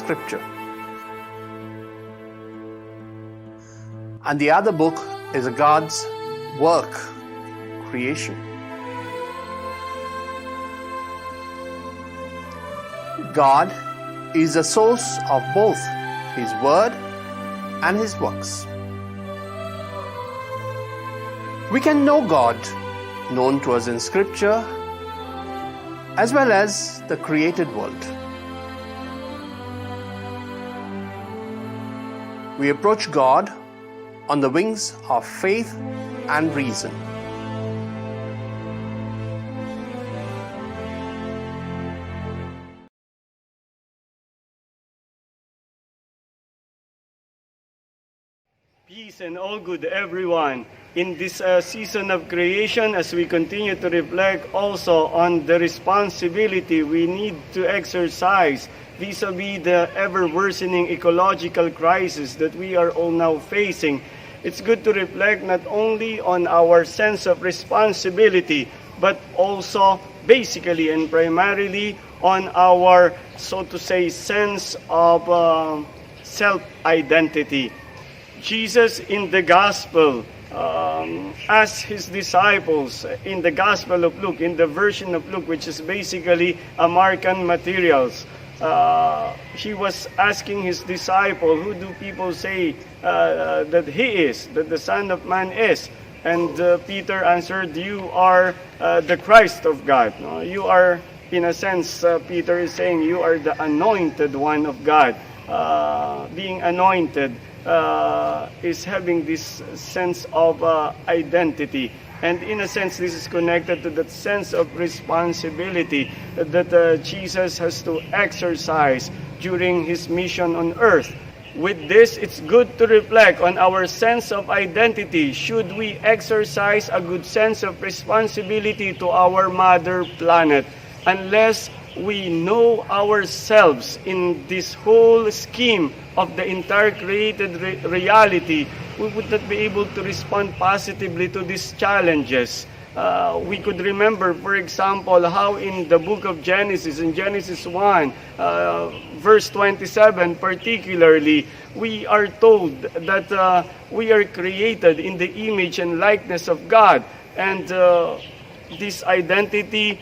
Scripture. And the other book is God's work, creation. God is the source of both His Word and His works. We can know God, known to us in Scripture, as well as the created world. We approach God on the wings of faith and reason. Peace and all good, everyone. In this season of creation, as we continue to reflect also on the responsibility we need to exercise vis-a-vis the ever-worsening ecological crisis that we are all now facing, it's good to reflect not only on our sense of responsibility, but also basically and primarily on our, so to say, sense of self-identity. Jesus in the Gospel asked his disciples in the Gospel of Luke, in the version of Luke, which is basically a Markan materials, he was asking his disciple, who do people say that he is, that the Son of Man is? And Peter answered, you are the Christ of God. No, you are, in a sense, Peter is saying, you are the anointed one of God. Being anointed is having this sense of identity. And in a sense, this is connected to that sense of responsibility that Jesus has to exercise during his mission on earth. With this, it's good to reflect on our sense of identity. Should we exercise a good sense of responsibility to our mother planet? Unless we know ourselves in this whole scheme of the entire created reality, we would not be able to respond positively to these challenges. We could remember, for example, how in the book of Genesis, in Genesis 1, verse 27 particularly, we are told that we are created in the image and likeness of God. And this identity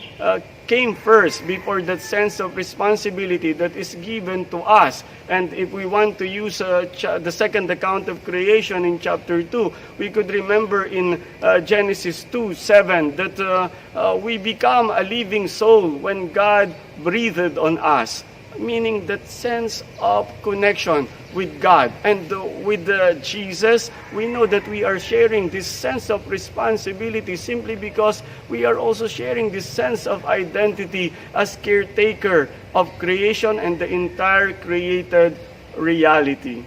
came first before that sense of responsibility that is given to us. And if we want to use the second account of creation in chapter 2, we could remember in Genesis 2:7 that we become a living soul when God breathed on us, meaning that sense of connection with God. And with Jesus, we know that we are sharing this sense of responsibility simply because we are also sharing this sense of identity as caretaker of creation and the entire created reality.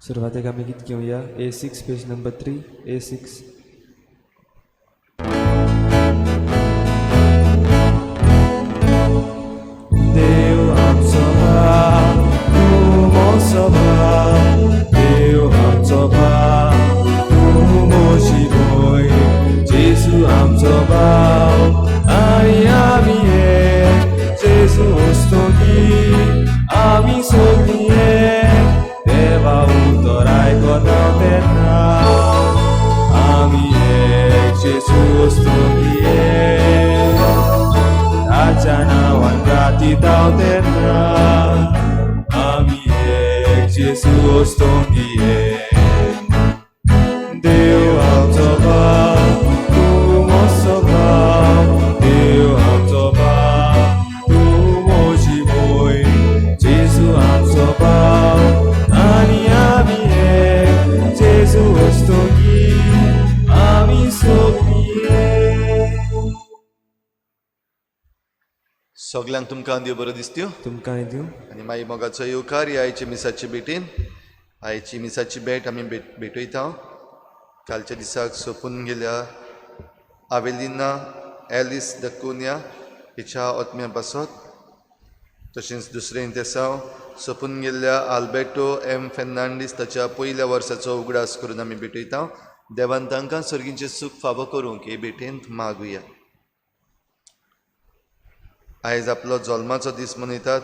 सुरवातेक आमी गीत घेवया A6 page number 3 A6. देव आमचो बाप, तूं म्हजो बाप, देव आमचो बाप, तूं म्हजी भयण, जेजू आमचो भाव आनी आमी एक, जेजू वस्तुगी आमी सगळीं एक, देवा उतर आयकता तेन्ना आमी एक, जेजू वस्तुगी एक, ताच्या नांवान प्रार्थीताव तेन्ना आमी एक, जेजू वस्तुगी एक. देव आमचो बाप, तूं म्हजो भाव, देव आमचो बाप, तूं म्हजी भयण, जेजू आमचो भाव आनी आमी एक, जेजू वस्तुगी आमी सगळीं एक. सगल्यांक तुमकां देव बरो दिसत्यो तुमकांय दिवं. आनी मागीर मोगाचो येवकार ह्या आयच्या मिसाचे भेटीन. आयची मिसाची भेट आमी भेटयता. कालच्या दिसाक सोंपून गेल्या आवेलिना एलिस दकुन्या हिच्या आत्म्या पासत, तशेंच दुसरें तेसांव सोंपून गेल्ल्या आल्बेटो एम फेर्नांडीस ताच्या पयल्या वर्साचो उगडास करून आमी भेटयता. देवान तांकां सर्गीचें सूख फावो करूंक हे भेटेंत मागुया. आयज आपलो जल्माचो दीस मनयतात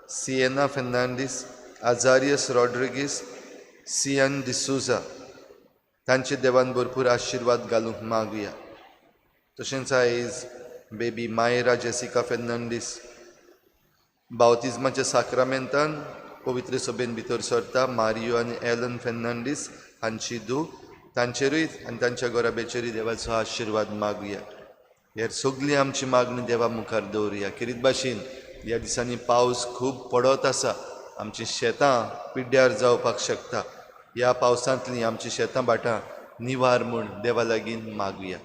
सिएना फेर्नांडीस, आजारियस रॉड्रिगीस, सियन डिसुजा तांचे देवान भरपूर आशिर्वाद घालूंक मागुया. तशेंच आयज बेबी मायरा जेसिका फेर्नांडीस बावतिज्माच्या साक्रामेंतान पवित्र सभेन भितर सरता. मारियो आनी एलन फेर्नांडीस हांची धूव, तांचेरूय आनी तांच्या घराब्याचेरूय देवाचो आशिर्वाद मागुया. हेर सगळी आमची मागणी देवा मुखार दवरुया. खेरीत भाशेन ह्या दिसांनी पावस खूब पडत आसा, आमची शेतां पिड्ड्यार जावपाक शकता. ह्या पावसांतली आमची शेतां भाटां निवार म्हूण देवा लागीं मागुया.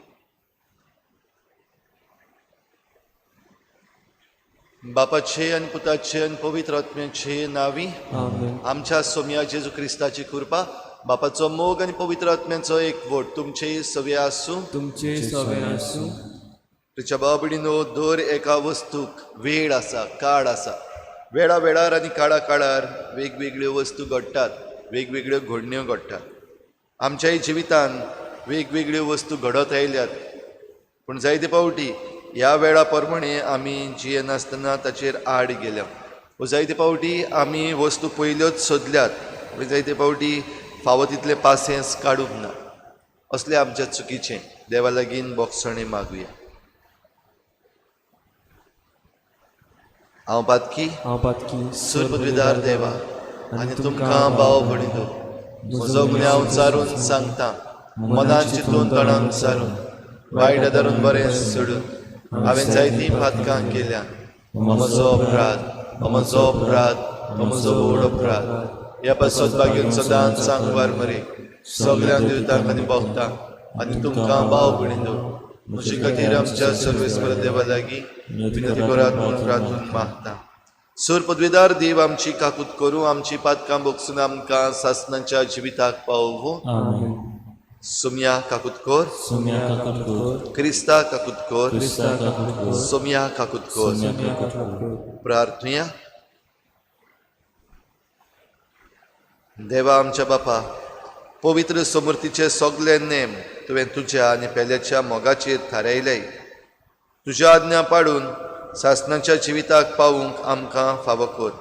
बापाचे आनी पुताचे आनी पवित्र आत्म्याचे नांवी आमेन. आमच्या सोमया जेजू क्रिस्ताची कृपा, बापाचो मोग आनी पवित्र आत्म्याचो एकवट तुमचेय सवे आसूं. तुमचे सवे आसूं. तुच्या बाबडीनो, दर एका वस्तूक वेळ आसा, काळ आसा. वेळा वेळार आनी काळा काळार वेगवेगळ्यो वस्तू घडटात, वेगवेगळ्यो घडण्यो घडटात. आमच्याय जिवितान वेगवेगळ्यो वस्तू घडत आयल्यात, पूण जायते फावटी ह्या वेळा प्रमाणे आमी जियेनासतना ताचेर आड गेल्या. वो जायते फावटी आमी वस्तू पयल्योच सोदल्यात, आमी जायते फावटी फावो तितलें पासियेंस काडूंक ना. असलें आमच्या चुकीचें देवा लागीं बोगसणें मागुया. हांव पातकी, हांव पातकी, सूर पदवीदार देवा, आनी तुमकां भाव भणितो म्हजो गुन्यांव चारून सांगता, मनान चिंतून तणान सारून वायट धरून बरें सोडून हांवें जायतीं पातकां केल्या. म्हजो अपराध, म्हजो अपराध, म्हजो व्हड अपराध. ह्या पासत बागेन सदांच सांगवार मरे सगळ्यांक दिवतांक आनी भोगतांक आनी तुमकां भाव भणितो म्हजे खातीर आमच्या सर्वेस्पर देवा लागीं विनंती करात म्हूण प्रार्थून मागता. सूर पदवीदार देव आमची काकूत करूं, आमची पातकां बोगसून आमकां सासनाच्या जिविताक पावोवं. आमेन. सोमया काकूत कर, सोम्या काकूत कर, क्रिस्ता काकूत कर, क्रिस्ता काकूत कर, सोमया काकूत कर. सोम्या काकूत कर. प्रार्थुया. देवा आमच्या बापा, पवित्र समृद्धीचे सगळे नेम तुवें तुज्या आनी पेल्याच्या मोगाचेर थारायले. तुज्या आज्ञा पाडून सासनाच्या जिविताक पावूंक आमकां फावो कर.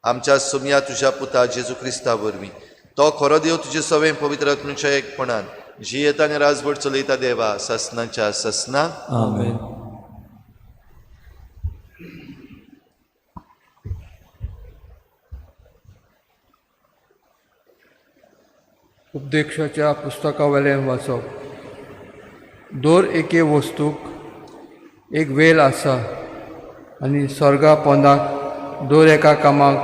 आमच्या सोमया तुज्या पुता जेजू क्रिस्ता वरवीं, तो खरो देव तुजे सवें पवित्र आत्म्याच्या एकपणान जियेता आनी राजवट चलयता देवा सासनाच्या सासना. आमेन. उपदेशाच्या पुस्तकावेलें वाचप. दर एके वस्तूक एक वेल आसा आनी स्वर्गा पोंदाक दर एका कामाक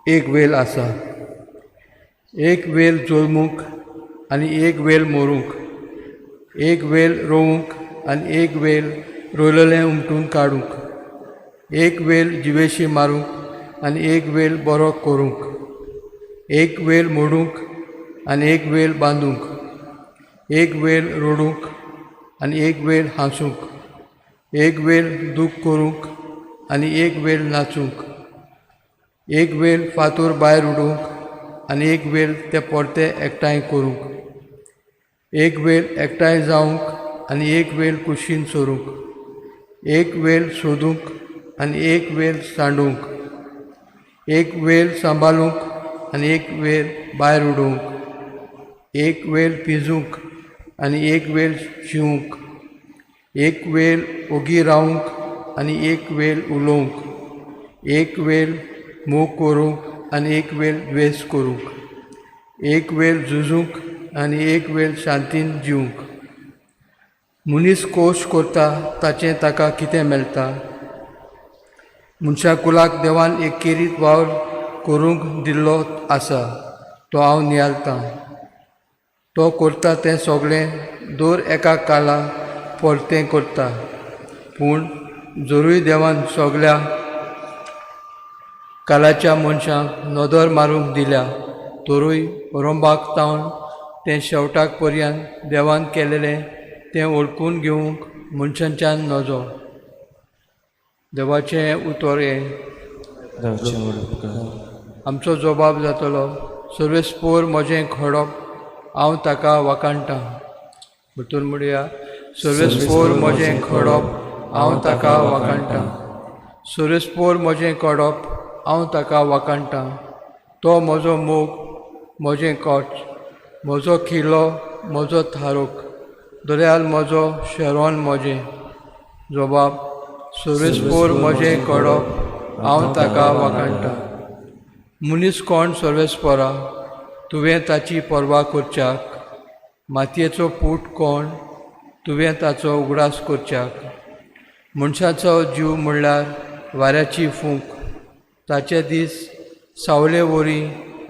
एक वेल आसा. एक वेल जल्मूंक आनी एक वेल मरूंक, एक वेल रोवूंक आनी एक वेल रोयलेलें उमटून काडूंक, एक वेल जिवेशी मारूंक आनी एक वेल बरो करूंक. एक वेल मोडूंक आनी एक वेल बांदूंक, एक वेल रोडूंक आनी एक वेल हांसूंक, एक वेल दूख करूंक आनी एक वेल नाचूंक, एक वेल फातोर भायर उडोवंक आनी एक वेल ते परते एकठांय करूंक, एक वेल एकठांय जावंक आनी एक वेल कुशीन सरूंक, एक वेल सोदूंक आनी एक वेल सांडूंक, एक वेल सांबाळूंक आनी एक वेल भायर उडोवंक, एक वेल पिंजूंक आनी एक वेल शिवूंक, एक वेल ओगी रावूंक आनी एक वेल उलोवंक, एक वेल मोग करूंक आनी एक वेल द्वेस करूंक, एक वेल झुजूंक आनी एक वेल शांतीन जिवंक। मनीस कोश करता ताचें ताका कितें मेळटा? मनशा कुलाक देवान एक केरीत वावर करूंक दिल्लो आसा तो हांव नियाळतां। तो करता तें सगळें दर एका काला परतें करता, पूण जरूय देवान सगळ्या कालाच्या मनशांक नदर मारूंक दिल्या तरूय रोंबाक तावन तें शेवटाक पर्यंत देवान केलेलें तें वळखून घेवंक मनशांच्यान नजो। देवाचें उतर हें। आमचो जबाब जातलो, सर्वेस्पोर म्हजें खडप हांव ताका वाखाणटां। भितर म्हणया, सर्वेस्पोर म्हजें खडप हांव ताका वाखाणटां, सर्वेस्पोर म्हजें कडप हांव ताका वाखाणटां। तो म्हजो मोग, म्हजें कोच, म्हजो किल्लो, म्हजो थारोक, दर्याल म्हजो शेरोन म्हजें। जबाब, सर्वेस्पोर म्हजें कडप हांव ताका वाखाणटां। मनीस कोण सर्वेस्पोरा, तुवें ताची पर्वा करच्याक? मातयेचो पूत कोण, तुवें ताचो उगडास करच्याक? मनशाचो जीव म्हणल्यार वाऱ्याची फूंक, ताचे दीस सावले वरी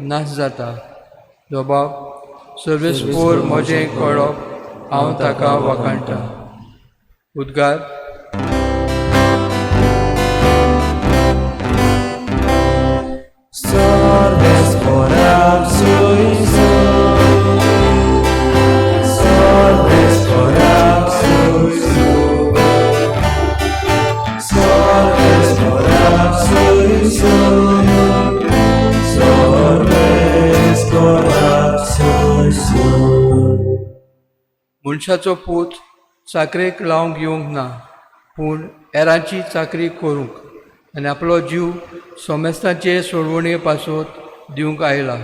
नाश जाता। जबाब, सर्वेस्पोर म्हजें कळप हांव ताका वाखाणटां। उद्गार। मनशाचो पूत चाकरेक लावंक येवंक ना, पूण हेरांची चाकरी करूंक आनी आपलो जीव सोमेस्तांचे सोडवणे पासत दिवंक आयला।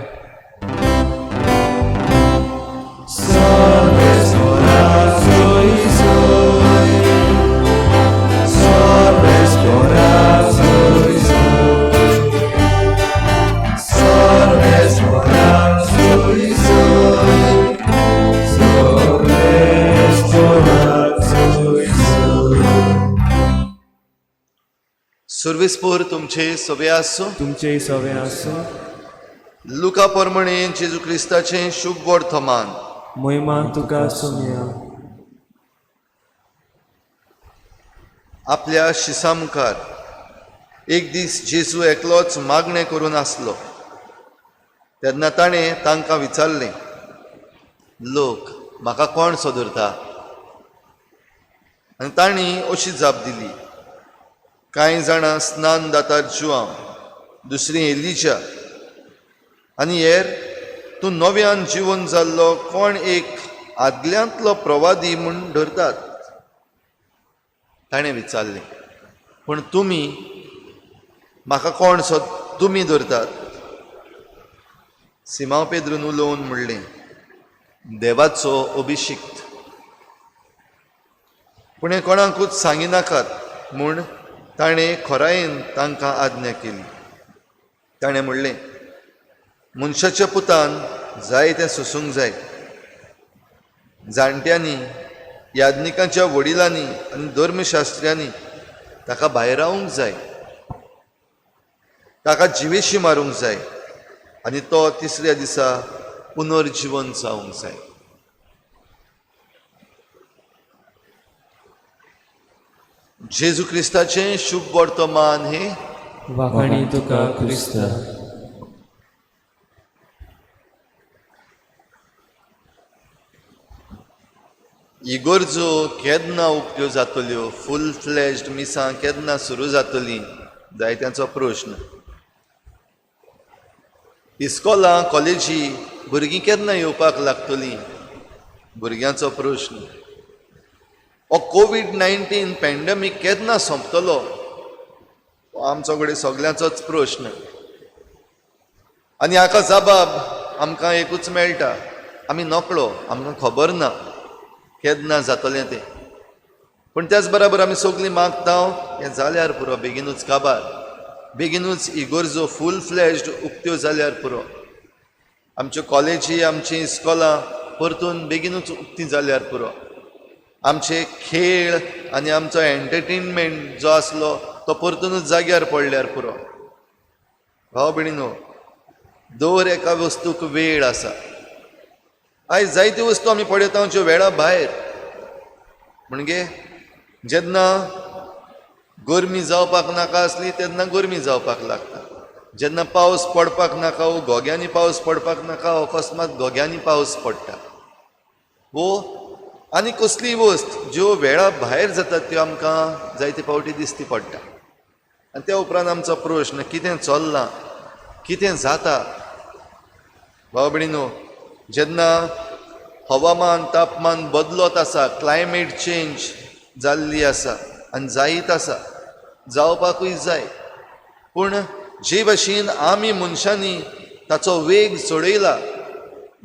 सर्वेस्पोर तुमचे सवे आसूं, तुमचेय सवे आसूं। लुका प्रमाणे जेजू क्रिस्ताचें शुभ वर्तमान। महिमा तुका सोमया। आपल्या शिसा मुखार एक दीस जेजू एकलोच मागणें करून आसलो तेन्ना ताणें तांकां विचारलें, लोक म्हाका कोण सोदरता? आनी तांणी अशी जाप दिली, कांय जाणां स्नान दातार जुआंव, दुसरी एलिजा, आनी हेर तूं नव्यान जिवन जाल्लो कोण एक आदल्यांतलो प्रवादी म्हूण धरतात। ताणें विचारलें, पूण तुमी म्हाका कोण सो तुमी धरतात? सिमांव पेद्रून उलोवन म्हणलें, देवाचो अभिशिक्त। पूण हें कोणाकूच सांगिनाकात म्हूण ताणें खोरायेन तांकां आज्ञा केली। ताणें म्हणलें, मनशाच्या पुतान जाय तें सोसूंक जाय। जाणट्यांनी, याज्ञिकांच्या वडिलांनी आनी धर्मशास्त्र्यांनी ताका भायरावंक जाय, ताका जिवेशी मारूंक जाय आनी तो तिसऱ्या दिसा पुनर्जिवन जावंक जाय। जेजू क्रिस्ताचें शुभ वर्तमान हें। वाखाणी तुका क्रिस्ता। इगर्जो केन्ना उक्त्यो जातल्यो, फूल फ्लॅज्ड मिसां केन्ना सुरू जातलीं, जायत्यांचो प्रश्न. इस्कोलां कॉलेजी भुरगीं केन्ना येवपाक लागतलीं, भुरग्यांचो प्रश्न. हो कोवीड-19 पॅन्डेमीक केन्ना सोंपतलो, हो आमचो कडेन सगल्यांचोच प्रश्न. आनी हाका जबाब आमकां एकूच मेळटा, आमी नकळो, आमकां खबर ना केन्ना जातलें तें. पूण त्याच बराबर आमी सगलीं मागता हें जाल्यार पुरो, बेगिनूच काबार, बेगिनूच इगर्जो फूल फ्लॅज्ड उक्त्यो जाल्यार पुरो, आमच्यो कॉलेजी आमचीं इस्कोलां परतून बेगिनूच उक्तीं जाल्यार पुरो, आमचे खेळ आनी आमचो एन्टरटेनमेंट जो आसलो तो परतूनच जाग्यार पडल्यार पुरो. भाव भयणीनो, दर एका वस्तूक वेळ आसा. आयज जायत्यो वस्तू आमी पळयता ज्यो वेळा भायर, म्हणजे जेन्ना गरमी जावपाक नाका आसली तेन्ना गरमी जावपाक लागता, जेन्ना पावस पडपाक नाका वो घोग्यांनी पावस पडपाक नाका अकस्मात घोग्यांनी पावस पडटा, वो आनी कसलीय वस्त ज्यो वेळा भायर जातात त्यो आमकां जायते फावटी दिसती पडटा. आनी त्या उपरांत आमचो प्रश्न, कितें चल्लां, कितें जाता? भाव भयणीनो, जेन्ना हवामान तापमान बदलत आसा, क्लायमेट चेंज जाल्ली आसा आनी जायत आसा, जावपाकूय जाय, पूण जे भाशेन आमी मनशांनी ताचो वेग चडयला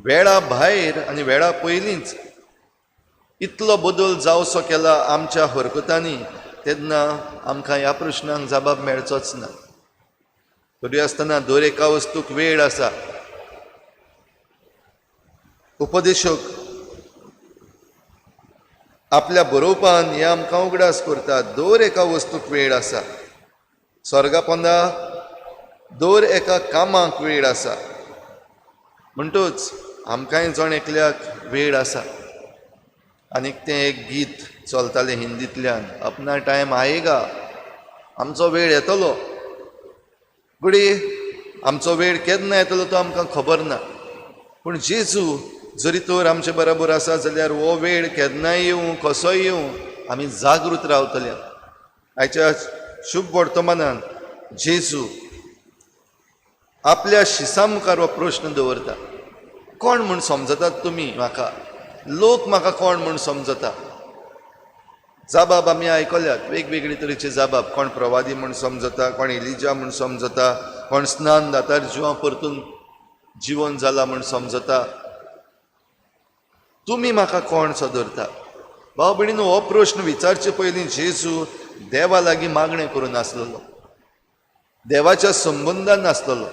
वेळा भायर आनी वेळा पयलींच इतलो बदल जावचो केला आमच्या हरकतांनी, तेन्ना आमकां ह्या प्रश्नांक जबाब मेळचोच ना. तरी आसतना दर एका वस्तूक वेळ आसा. उपदेशक आपल्या बरोवपान हे आमकां उगडास करता, दर एका वस्तूक वेळ आसा. स्वर्गा पोंदा दर एका कामाक वेळ आसा. म्हणटूच आमकांय जण एकल्याक वेळ आसा. आनीक तें एक गीत चलतालें हिंदींतल्यान, अपना टायम आयेगा, आमचो वेळ येतलो. घडये आमचो वेळ केन्ना येतलो तो आमकां खबर ना, पूण जेजू जरी तर आमचे बराबर आसा जाल्यार हो वेळ केन्नाय येवं, कसोय येवं, आमी जागृत रावतले. आयच्या शुभ वर्तमानान जेजू आपल्या शिसा मुखार हो प्रश्न दवरता, कोण म्हूण समजतात तुमी म्हाका, लोक म्हाका कोण म्हूण समजता? जाबाब आमी आयकल्यात, वेगवेगळे तरेचे जाबाब. कोण प्रवादी म्हूण समजता, कोण एलिजा म्हूण समजता, कोण स्नान दातार जिवां परतून जिवन जाला म्हूण समजता. तुमी म्हाका कोण सदरता? भाव भयणीनो, हो प्रश्न विचारचे पयलीं जेजू देवा लागीं मागणें करून आसलेलो, देवाच्या संबंदान आसलेलो.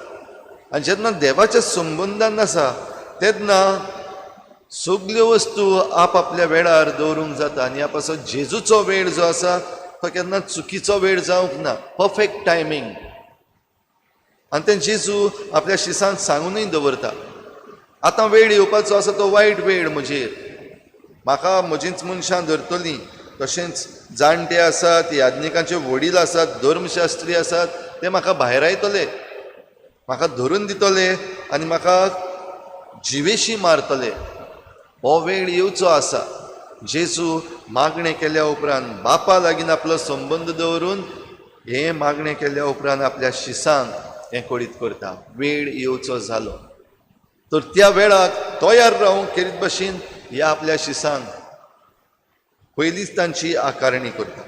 आनी जेन्ना देवाच्या संबंदान आसा तेन्ना सगल्यो वस्तू आपआपल्या वेळार दवरूंक जाता. आनी ह्या पासत जेजूचो वेळ जो आसा तो केन्ना चुकीचो वेळ जावंक ना, परफेक्ट टायमींग. आनी तें जेजू आपल्या शिसांक सांगूनय दवरता, आतां वेळ येवपाचो आसा तो वायट वेळ म्हजेर, म्हाका म्हजींच मनशां धरतलीं, तशेंच जाणटे आसात, याज्ञिकांचे वडील आसात, धर्मशास्त्री आसात, ते म्हाका भायरायतले, म्हाका धरून दितले आनी म्हाका जिवेशी मारतले. हो वेळ येवचो आसा. जेजू मागणें केल्या उपरांत बापा लागीं आपलो संबंद दवरून हें मागणें केल्या उपरांत आपल्या शिसांक हें कळीत करता, वेळ येवचो जालो. तर त्या वेळाक तयार रावूंक केरीत भशेन ह्या आपल्या शिसांक पयलींच तांची आकारणी करता.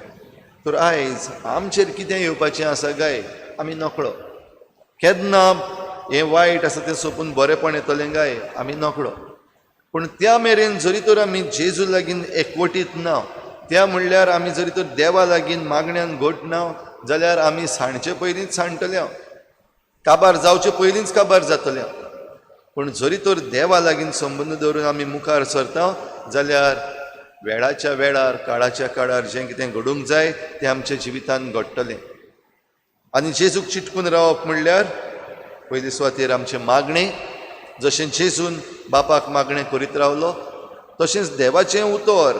तर आयज आमचेर कितें येवपाचें आसा काय आमी नकळो, केन्ना हें वायट आसा तें सोंपून बरेंपण येतलें काय आमी नकळो. पूण त्या मेरेन जरी तर आमी जेजू लागीं एकवटीत ना, त्या म्हणल्यार आमी जरी तर देवा लागीं मागण्यान घट ना जाल्यार आमी सांडचे पयलींच सांडटले, काबार जावचे पयलींच काबार जातले. पूण जरी तर देवा लागीं संबंद दवरून आमी मुखार सरता जाल्यार वेळाच्या वेळार, काळाच्या काळार जें कितें घडूंक जाय तें आमच्या जिवितांत घडटलें. आनी जेजूक चिटकून रावप म्हणल्यार पयले सुवातेर आमचें मागणें, जशें जेजून बापाक मागणें करीत रावलो तशेंच देवाचें उतर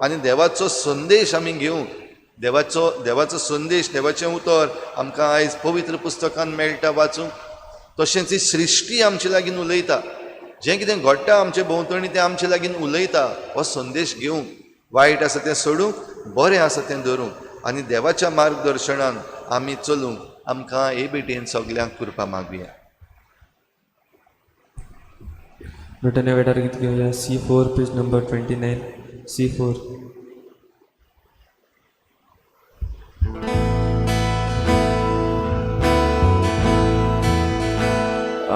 आनी देवाचो संदेश आमी घेवंक, देवाचो संदेश, देवाचें उतर आमकां आयज पवित्र पुस्तकान मेळटा वाचूंक. तशेंच ही सृश्टी आमचे लागीं उलयता, जें कितें घडटा आमचे भोंवतणी तें आमचे लागीं उलयता, हो संदेश घेवंक. वायट आसा तें सोडूंक, बरें आसा तें धरूंक आनी देवाच्या मार्गदर्शनान आमी चलूंक आमकां हे भेटेन सगल्यांक कृपा मागुया. ब्रिटन वेटार गीत घेवया C4 page number 29 C4.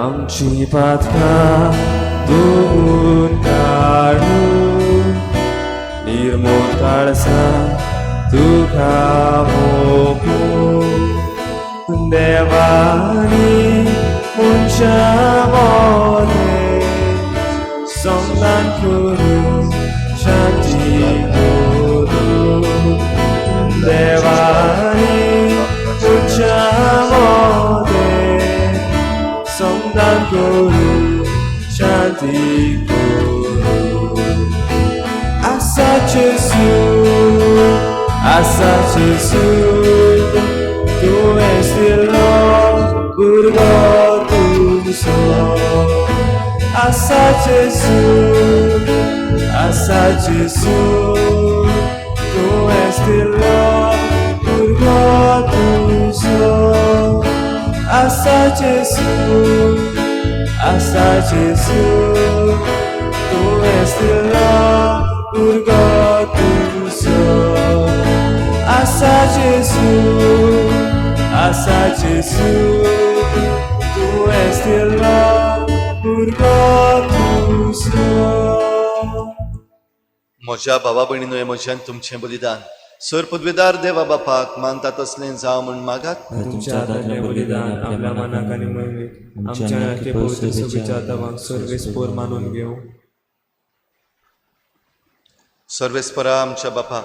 आमची पातकां धुवून काडून निर्मोळ काळसा तुका मोगून देवानी मनशां मोदें समाधान करून शांती करून देवानी मनशां मोदें समाधान करून शांती करून. आसा जेजू, आसा जेजू, तुवें दिलो भुरगो तुजो. आसा जेजू, आसा जेजू, तुवें दिलो भुरगो तुजो. आसा जेजू, आसा जेजू, तुवें दिलो भुरगो तुजो. आसा जेजू, आसा जेजू, तुवें दिलो भुरगो तुजो. म्हज्या भावा भयणीनो, म्हज्यान तुमचें बलिदान सर पदवेदार देवा बापाक मानता तसलें जावं म्हूण मागात. तुमच्या हातांतलें बलिदान आपल्या मनाक आनी मोहिमेक आमच्या नाके पवित्र सभेच्या आतावांक सर्वेस्पोर मानून घेवं. सर्वेस्परा आमच्या बापा,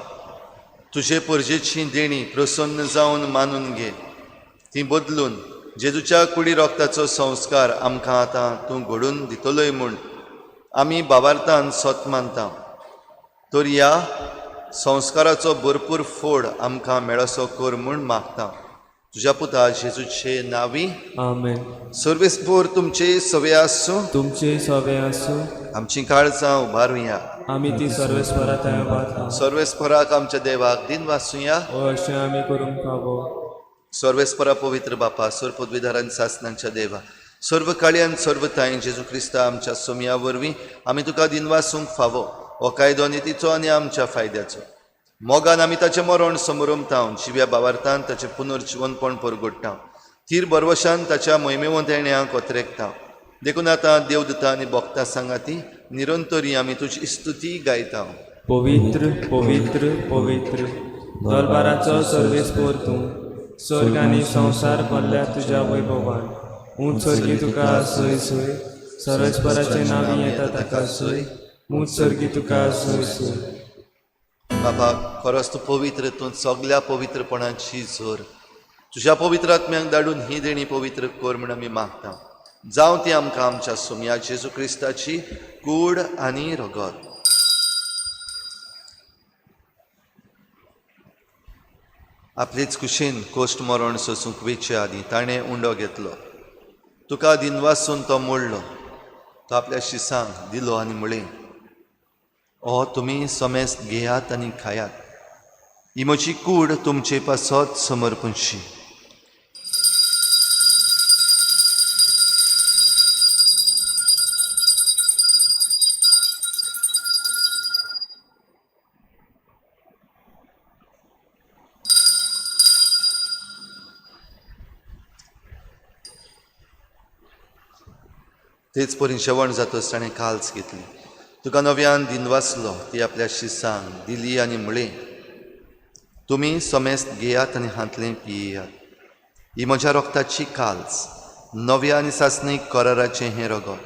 तुजे परजेची देणी प्रसन्न जावन मानून घे. ती बदलून जेजूच्या कुडी रोगताचो संस्कार आमकां आतां तूं घडून दितलोय म्हूण आमी बाबार्थान सत मानता. तर ह्या संस्काराचो भरपूर फोड आमकां मेळसो कर म्हूण मागता तुज्या पुता जेजूचे नांवी. आमेन. सर्वेस्पोर तुमचे सवे आसूं. तुमचे सवे आसूं. आमची काळजां उबारुया. आमी ती सर्वेस्परा थंय उबारता. सर्वेस्पराक आमच्या देवाक दिन वासुया. हो अशें आमी करूंक फावो. सर्वेस्परा पवित्र बापा, सर्व पदवीधारान सासनांच्या देवा, सर्व काळयान सर्व तांय जेजू क्रिस्ता आमच्या सोमया वरवीं आमी तुका दिनवासूंक फावो. हो कायदो नितीचो आनी आमच्या फायद्याचो. मोगान आमी ताचें मरण समरमता, जिव्या बावार्थान ताचें पुनर्जिवनपण परगोडटा, थीर बरवशान ताच्या मोहिमेवंत येण्याक ओतरेकता. देखून आतां देवदूता आनी भक्ता सांगाती निरंतरी आमी तुजी स्तुती गायता. पवित्र पवित्र पवित्र दरबाराचो सर्वेस्पोर तूं, स्वर्ग आनी संवसार भरल्या तुज्या वैभवान. ऊंच स्वर्गी तुका सोय सोय, सर्वेस्पराचें नांव येता ताका सोय. ऊंच स्वर्गी तुका सोय सोय. बाबा, खरोच तूं पवित्र, तूं सगल्या पवित्रपणाची जोर. तुज्या पवित्र आत्म्याक धाडून ही देणी पवित्र कर म्हूण आमी मागता. जावं ती आमकां आमच्या सोमया जेजू क्रिस्ताची कूड आनी रगत. आपलेच कुशीन कोश्ट मरण सोसूंक वेचे आदीं ताणें उंडो घेतलो. तुका दिनवासून तो मोडलो, तो आपल्या शिसांक दिलो आनी म्हळें, ओ तुमी समेस्त घेयात आनी खायात, ही म्हजी कूड तुमचे पासत समर्पणशी. तेच परी जेवण जातच ताणें काल्स घेतली, तुका नव्यान दिनवासलो, ती आपल्या शिसांक दिली आनी म्हळें, तुमी समेस्त घेयात आनी हांतलें पियेयात, ही म्हज्या रोगताची काल्स, नव्या आनी सासणीक कराराचें हें रगत,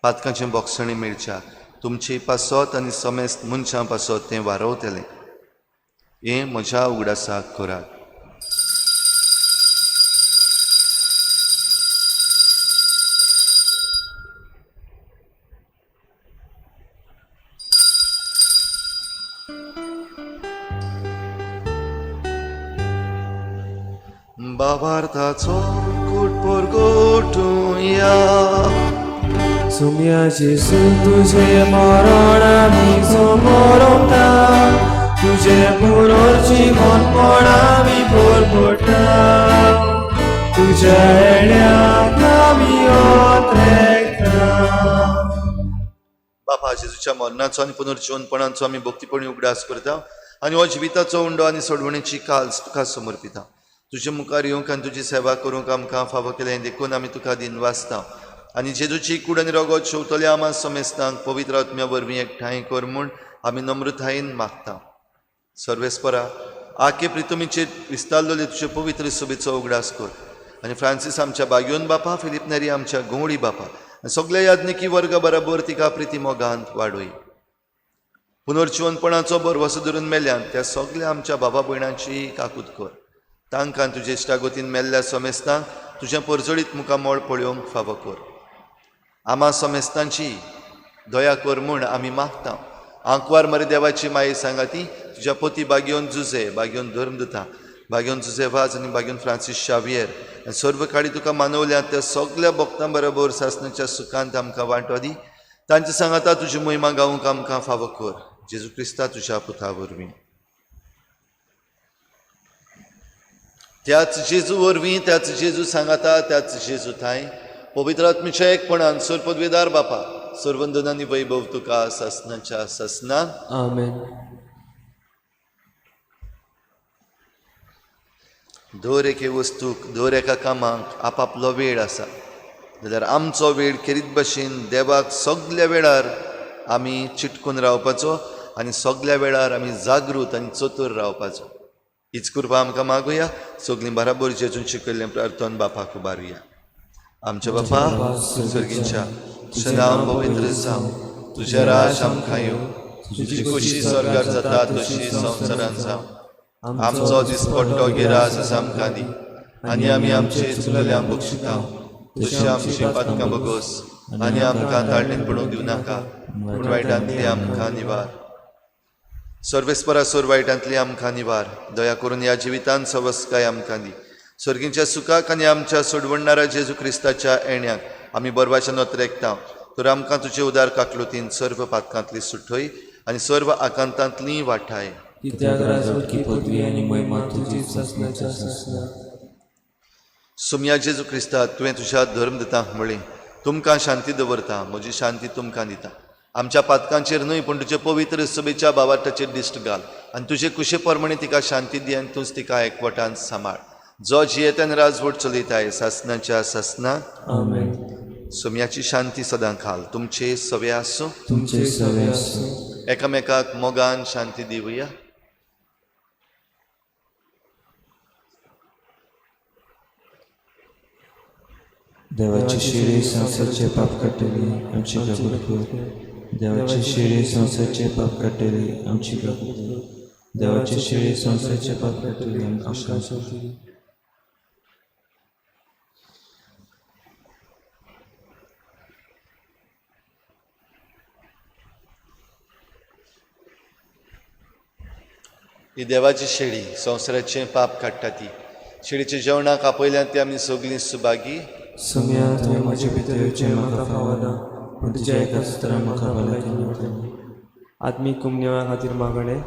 पातकांचें बोगसणें मेळच्या तुमचे पासत आनी समेस्त मनशां पासत तें वारवतलें. हें म्हज्या उगडासाक करात. बाबार्थाचो कुटपोर गोटुया, सुम्या जेजू तुजें मरण आमी समोरता, तुजें पुनर्जीवनपण आमी परपडटा, तुज्या येण्याक आमी ओत्रेकता. बापा, जेजूच्या मरणाचो आनी पुनर्जीवनपणाचो आमी भक्तीपणी उगडास करता आनी हो जिविताचो उंडो आनी सोडवणेची काल्स तुका समर्पिता. तुजे मुखार येवंक आनी तुजी सेवा करूंक आमकां फावो केलें देखून आमी तुका दिनवासता आनी जेजूची कूड आनी रगत शेवतल्या आमा समेस्तांक पवित्र आत्म्या वरवीं एकठांय कर म्हूण आमी नम्रतायेन मागता. सर्वेस्परा, आके प्रितुमीचेर विस्तारलेले तुजे पवित्र सभेचो उगडास कर आनी फ्रांसीस आमच्या बागयोन बापा, फिलीप नेरी आमच्या गवळी बापा आनी सगल्या याज्ञिकी वर्गा बराबर तिका प्रिती मोगांत वाडय. पुनर्जीवनपणाचो भरवसो धरून मेल्यान त्या सगल्या आमच्या बाबा भयणांची काकूत कर. तांकां तुजे इश्टागतीन मेल्ल्या समेस्तांक तुजें परजळीत मुखामळ पळोवंक फावो कर. आमा समेस्तांची दया कर म्हूण आमी मागता. आंकवार मरे देवाची माये सांगाती तुज्या पोती बागयोन जुजे, बागयोन धर्मदुता, बागयोन जुजे वाज आनी बागयोन फ्रांसीस शावियर आनी सर्व काळी तुका मानवल्या त्या सगल्या भक्तां बरोबर सासणाच्या सुखांत आमकां वांटो दी. तांचे सांगाता तुजी महिमा गावंक आमकां फावो कर. जेजू क्रिस्ता तुज्या पुता वरवीं. त्याच जेजू वरवीं, त्याच जेजू सांगाता, त्याच जेजू थांय पवित्र आत्म्याच्या एकपणान सर्व पदवेदार बापा, सर्वंदन आनी वैभव तुका सासणाच्या सासणा. आमेन. दर एके वस्तूक, दर एका कामाक आपापलो वेळ आसा. जाल्यार आमचो वेळ खेरीत भशेन देवाक सगल्या वेळार आमी चिटकून रावपाचो आनी सगल्या वेळार आमी जागृत आनी चतूर रावपाचो. हीच कृपा आमकां मागुया. सगलीं बराबर जेजून शिकयल्लें प्रार्थन बापाक उबारुया. आमच्या बापा सर्गींच्या, तुजें नांव पवित्र जावं, तुजें राज आमकां येवं, तुजी खोशी स्वर्गार जाता तशी संवसारांत जावं. आमचो दिसपट्टो गिरास आमकां दी आनी आमी आमचे चुकलेल्यांक बक्षिता तशी आमची पातकां बगोस आनी आमकां ताळणेन पडूंक दिवं नाका, पूण वायटांतली आमकां निवार. सर्वेस्परा सोर वायटांतली आमकां निवार. दया करून ह्या जिवितांत सवस्काय आमकां दी. सर्गींच्या सुखाक आनी आमच्या सोडवणणारा जेजू क्रिस्ताच्या येण्याक आमी बरवाच्या नोत्रेकता. तर आमकां तुजे उदार काकलुतीन सर्व पातकांतली सुटय आनी सर्व आकांतांतली वाठाय. कित्याक राजवटकी पदवी आनी महिमा तुजी सासणाच्या सासणा. सुमया जेजू क्रिस्ता, तुवें तुज्या धर्मदूतांक म्हळें, तुमकां शांती दवरता, म्हजी शांती तुमकां दिता. आमच्या पातकांचेर न्हय पूण तुजे पवित्र सभेच्या बावाटाचेर दिश्ट घाल आनी तुजे कुशे प्रमाणे तिका शांती दी आनी तूंच तिका एकवटान सांबाळ. जो जियेतान राजवट चलयताय सासणाच्या सासणा. आमेन. सोम्याची शांती सदां खाल तुमचे सवे आसूं, तुमचे सवे आसूं. एकामेकाक मोगान शांती दिवया. देवाची शिरी संवसारचे पाप काडटली आमची कबूल कर. देवाची शिरी संवसारचे पाप काडटली आमची कबूल कर. देवाची शिरी संवसारचे पाप काडटली आमकां शांती दी. ही देवाची शेळी संवसाराचें पाप काडटा ती शेळीच्या जेवणाक आपयल्यान ती आमी सगळीं सुभागी. सोम्या, तुवें म्हजे भितर येवचें म्हाका फावना, पूण तुज्या एका सुत्रान म्हाका भलायकी मेळटली. आत्मीक कुमनेवा खातीर मागणें.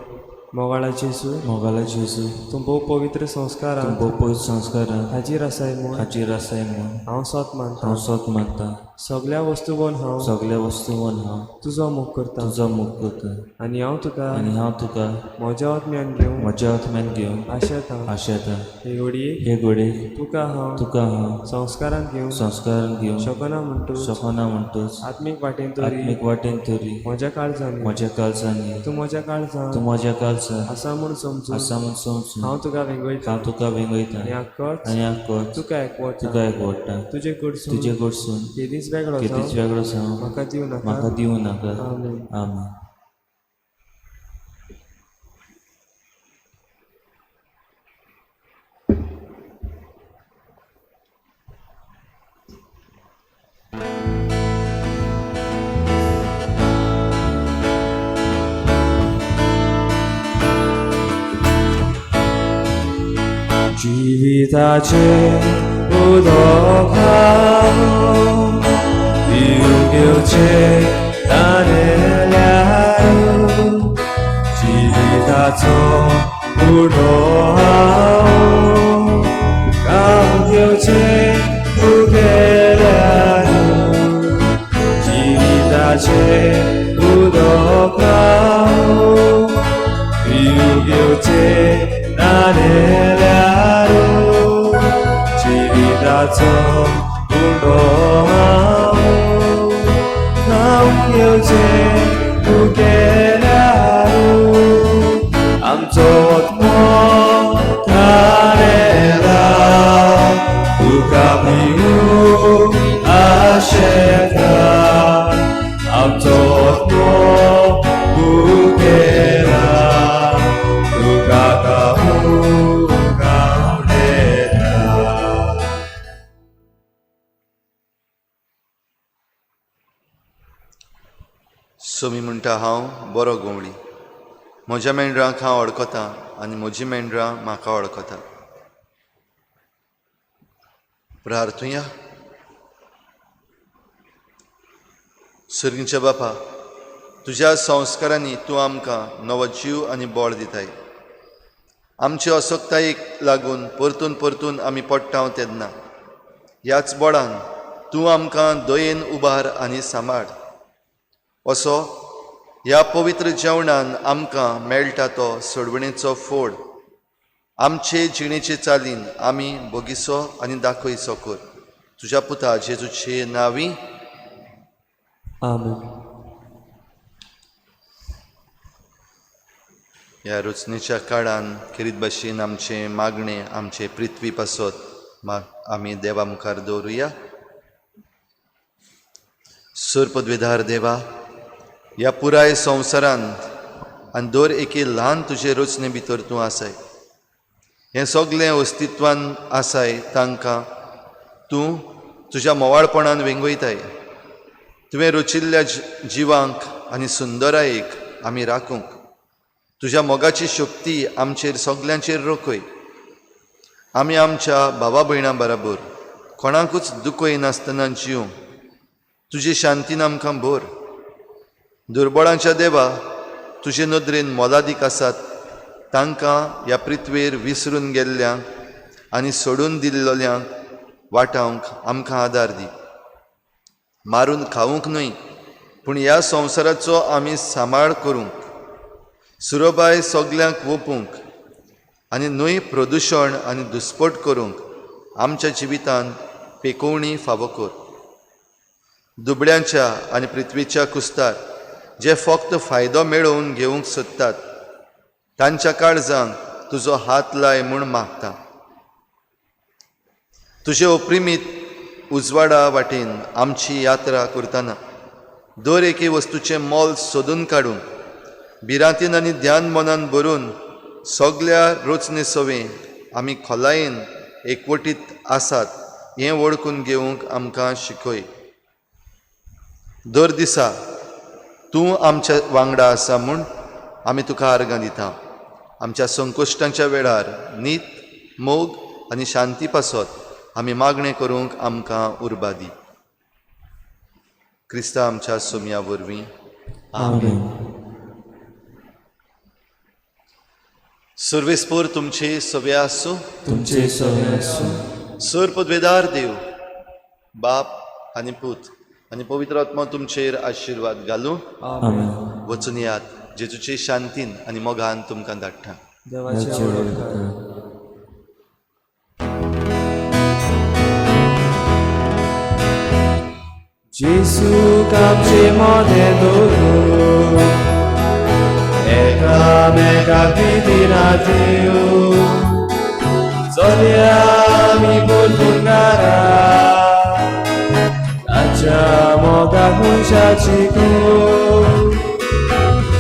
मोगाळा जेजू, मोगाळा जेजू, तूं भोव पवित्र संस्कारां, तूं भोव पवित्र संस्कारां हाजीर आसाय म्हूण, हाजीर आसाय म्हूण हांव सोत मानता, हांव सोत मानता. सगल्या वस्तूवन हांव, सगल्या वस्तूवन हांव तुजो मोग करता, तुजो मोग करता. आनी हांव तुका, आनी हांव तुका म्हज्या आत्म्यान घेवन, म्हज्या आत्म्यान घेवन आशेता, आशेता. हे घडयेक, हे घडयेक तुका हांव, तुका हांव संस्कारान घेवन, संस्कारान घेवन शकना म्हणटूच, शकना म्हणटूच आत्मीक वाटेन तरी, आत्मीक वाटेन तरी म्हज्या काळजान, म्हज्या काळजान, तूं म्हज्या काळजान, तूं म्हज्या काळजान आसा म्हूण समजून, आसा म्हूण समजून हांव तुका वेंगयता, हांव तुका वेंगयता. आनी आक्कोच, आनी आक्कोच तुका एकवटा, तुका एकवटा. तुजे कडसून, तुजे कडसून केदींच वेगळो केदींच जावं वेगळो जावं म्हाका दिवं नाका. म्हाका दिवं नाका. आमेन. आमेन. जिविताचे उदक हांव पिवंक घेवचे तानेल्यार जिविताचो उडो हांव खावंक घेवचे उगेल्यार जिविताचे उदक हांव पिवंक घेवचे नानेल्यार जिविताचो उडो हांव खावंक घेवचे उगेल्यार आमचो आत्मो तानेला तुका पिवूंक आशेता आमचो आत्मो भुकेला तुका खावूंक आवडटा. सोमी म्हणटा हांव बरो गवळी, म्हज्या मेंढरांक हांव वळखता आनी म्हजी मेंढरां म्हाका वळखता. प्रार्थुया. सर्गीच्या बापा, तुज्या संस्कारांनी तूं आमकां नवो जीव आनी बळ दिताय. आमचे असक्तायेक लागून परतून परतून आमी पडटा तेन्ना ह्याच बळान तूं आमकां दयेन उबार आनी सांबाळ. असो ह्या पवित्र जेवणान आमकां मेळटा तो सोडवणेचो फोड आमचे जिणेचे चालीन आमी भोगिसो आनी दाखयसो कर. तुज्या पुता जेजूचे नांवी आमेन. ह्या रचनेच्या काळान खेरीत भाशेन आमचें मागणें आमचे पृथ्वी पासत आमी देवा मुखार दवरुया. सर पदवेदार देवा, ह्या पुराय संवसारांत आनी दर एके ल्हान तुजे रचने भितर तूं आसाय. हें सगलें अस्तित्वान आसाय तांकां तूं तुज्या मोवाळपणान वेंगयताय. तुवें रचिल्ल्या जिवांक आनी सुंदरायेक आमी राखूंक तुज्या मोगाची शक्ती आमचेर सगल्यांचेर रोखय. आमी आमच्या भावा भयणां बराबर कोणाकूच दुखय नासतना जिवंक तुजी शांतीन आमकां भर. दुर्बळांच्या देवा, तुजे नदरेन मोलादीक आसात तांकां ह्या पृथ्वेर विसरून गेल्ल्यांक आनी सोडून दिल्ल्यांक वाटावंक आमकां आदार दी. मारून खावंक न्हय पूण ह्या संवसाराचो आमी सांबाळ करूंक, सुरोबाय सगल्यांक वोपूंक आनी न्हय प्रदुशण आनी दुस्पट करूंक आमच्या जिवितांत पेकोवणी फावो कर. दुबळ्यांच्या आनी पृथ्वीच्या कुस्तार जे फक्त फायदो मेळोवन घेवंक सोदतात तांच्या काळजांक तुजो हात लाय म्हूण मागता. तुजे ओप्रिमीत उजवाडा वाटेन आमची यात्रा करतना दर एके वस्तूचें मोल सोदून काडूंक भिरांतीन आनी ध्यान मनान भरून सगल्या रचने सवें आमी खोलायेन एकवटीत आसात हें वळखून घेवंक आमकां शिकय. दर दिसा तूं आमच्या वांगडा आसा म्हूण आमी तुका आर्गां दिता. आमच्या संकश्टांच्या वेळार नीत, मोग आनी शांती पासत आमी मागणें करूंक आमकां उर्बा दी. क्रिस्ता आमच्या सोमया वरवीं. आमेन. सर्वेस्पोर तुमचे सवे आसूं. तुमचे सवे आसूं. सर पदवेदार देव बाप आनी पूत आनी पवित्र आत्मा तुमचेर आशिर्वाद घालूं. आमेन. वचून यात जेजूचे शांतीन आनी मोगान तुमकां धाडटा. देवाचे आवड. जेजू आमचे मदें दवरूं एकामेकाक दिना दिवं चलया आमी परतून घरा ताच्या मोगाक मनशाची कूड.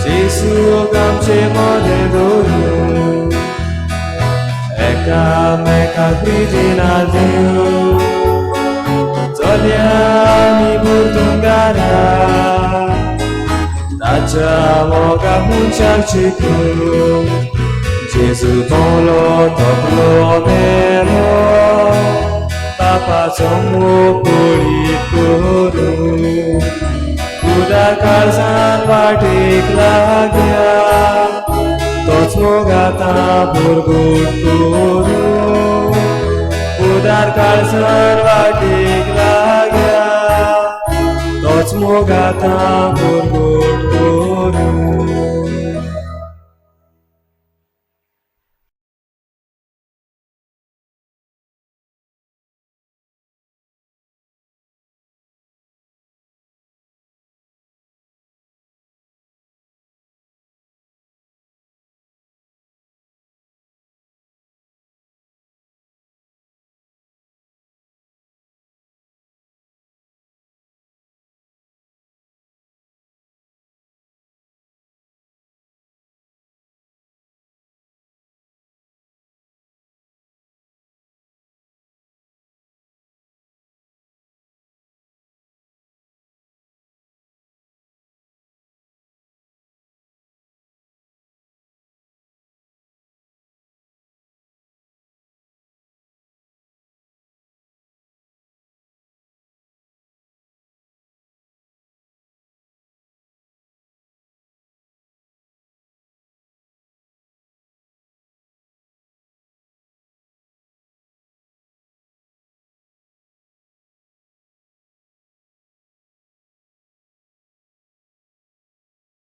जेजू आमचे मदें दवरूं एकामेकाक दिना दिवं चलया आमी परतून घरा ताच्या मोगाक मनशाक चिकून. जेजू तोलो थकलो मेलो पापाचो मोग पळीत करून काळजान वाटेक लागया, तोच मोग आतां भुरगूट करूं. उदार काळजान वाटेक लागया, तोच मोग आतां भुरगूट करूं.